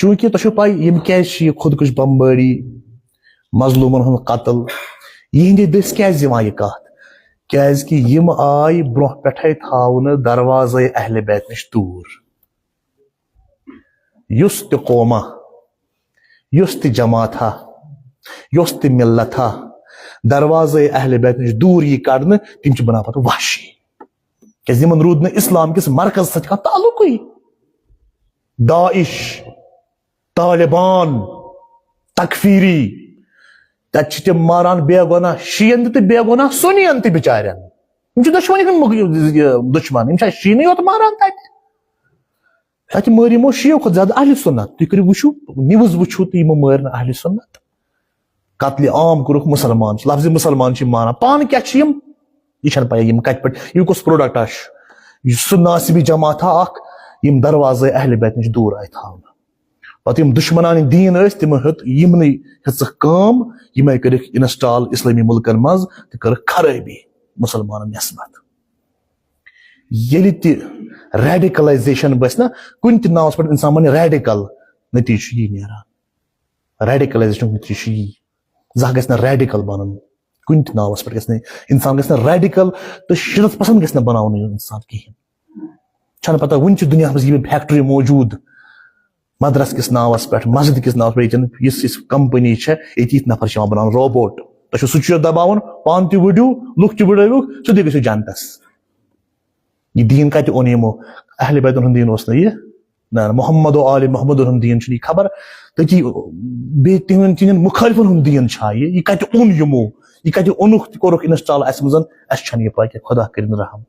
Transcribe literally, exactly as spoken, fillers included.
چونکہ تۄہہِ چھو پاے، یِم کیازِ چھِ یہِ خودکش بمبٲری، مظلومن ہُنٛد قتل، یِہنٛدِ دٔسۍ کیازِ یِوان یہِ کتھ؟ کیازِ کہِ یِم آے برونٛہہ پٮ۪ٹھے تھاونہٕ دروازے اہل بیت نِش دوٗر۔ یُس تہِ قوما، یُس تہِ جماعتھا، یۄس تہِ ملتھا دروازے اہل بیت نِش دوٗر یی کڑنہٕ، تِم چھِ بنان پتہٕ وحشی۔ کیازِ یِمن روٗد نہٕ اسلام کِس مرکز سۭتۍ کانٛہہ تعلقٕے۔ داعش، طالبان، تکفیری، تتہِ چھِ تِم ماران بے گۄناہ شیعن تہِ تہٕ بے گۄناہ سُنین تہِ بِچارٮ۪ن۔ یِم چھِ دۄشوٕنی ہٕنٛدۍ مُگ-، یہِ دُشمن۔ یِم چھا شیعنٕے یوت ماران تتہِ؟ تتہِ مٲرۍ یِمو شیعو کھۄتہٕ زیادٕ اہل سنت۔ تُہۍ کٔرِو وٕچھِو، نیوز وٕچھِو تہٕ یِمو مٲرۍ نہٕ اہل سنت۔ قتل عام کوٚرُکھ مُسلمان، لفظ مُسلمان چھِ یِم مانان۔ پانہٕ کیٛاہ چھِ یِم؟ یہِ چھَنہٕ پَیی یِم کَتہِ پٮ۪ٹھ، یہِ کُس product آ چھُ؟ یہِ چھُ سُہ ناصبی جماعت ہا اَکھ، یِم دروازَے اہل بیت نِش دوٗر آیہِ تھاونہٕ۔ پَتہٕ یِم دُشمنان دیٖن ٲسۍ، تِمو ہیوٚت یِمنٕے ہیٚژٕکھ کٲم، یِمَے کٔرِکھ install اِسلٲمی مُلکَن منٛز تہٕ کٔرٕکھ خرٲبی مُسلمانَن نٮ۪سبت۔ ییٚلہِ تہِ radicalization بَسہِ نا، کُنہِ تہِ ناوَس پٮ۪ٹھ اِنسان وَنہِ radical، نٔتیٖجہٕ چھُ یی نیران۔ Radicalization نٔتیٖجہٕ چھُ یی، زانٛہہ گژھِ نہٕ radical بَنُن۔ کُنہِ تہِ ناوَس پٮ۪ٹھ گژھِ نہٕ اِنسان، گژھِ نہٕ radical تہٕ شِدت پسند گژھِ نہٕ بَناوُن یہِ اِنسان کِہیٖنۍ۔ چھَنہٕ پَتہ، وُنہِ چھِ دُنیاہَس منٛز یِم factory موجوٗد، مدرس کِس ناوَس پٮ۪ٹھ، مسجد کِس ناوَس پٮ۪ٹھ، ییٚتٮ۪ن یِژھ یِژھ company چھےٚ، ییٚتہِ یِتھۍ نفر چھِ یِوان بَناونہٕ، robot۔ تۄہہِ چھُو switch یوت دباوُن، پانہٕ تہِ وٕڈِو، لُکھ تہِ وٕڈٲوِکھ، سیوٚدُے گٔژھِو جنتَس۔ یہِ دیٖن کَتہِ اوٚن یِمو؟ اہل بیتَن ہُنٛد دیٖن اوس نہٕ یہِ۔ نہ، نہ، محمد و آل محمد ہُنٛد دیٖن چھُنہٕ یہِ۔ خبر تٔتی بیٚیہِ تِہنٛدٮ۪ن، تِہنٛدٮ۪ن مُخٲلفَن ہُنٛد دیٖن چھا یہِ؟ یہِ کَتہِ اوٚن یِمو؟ یہِ کَتہِ اوٚنُکھ تہٕ کوٚرُکھ install اَسہِ منٛز؟ اَسہِ چھَنہٕ یہِ پَے کینٛہہ، خۄدا کٔرِن رحم۔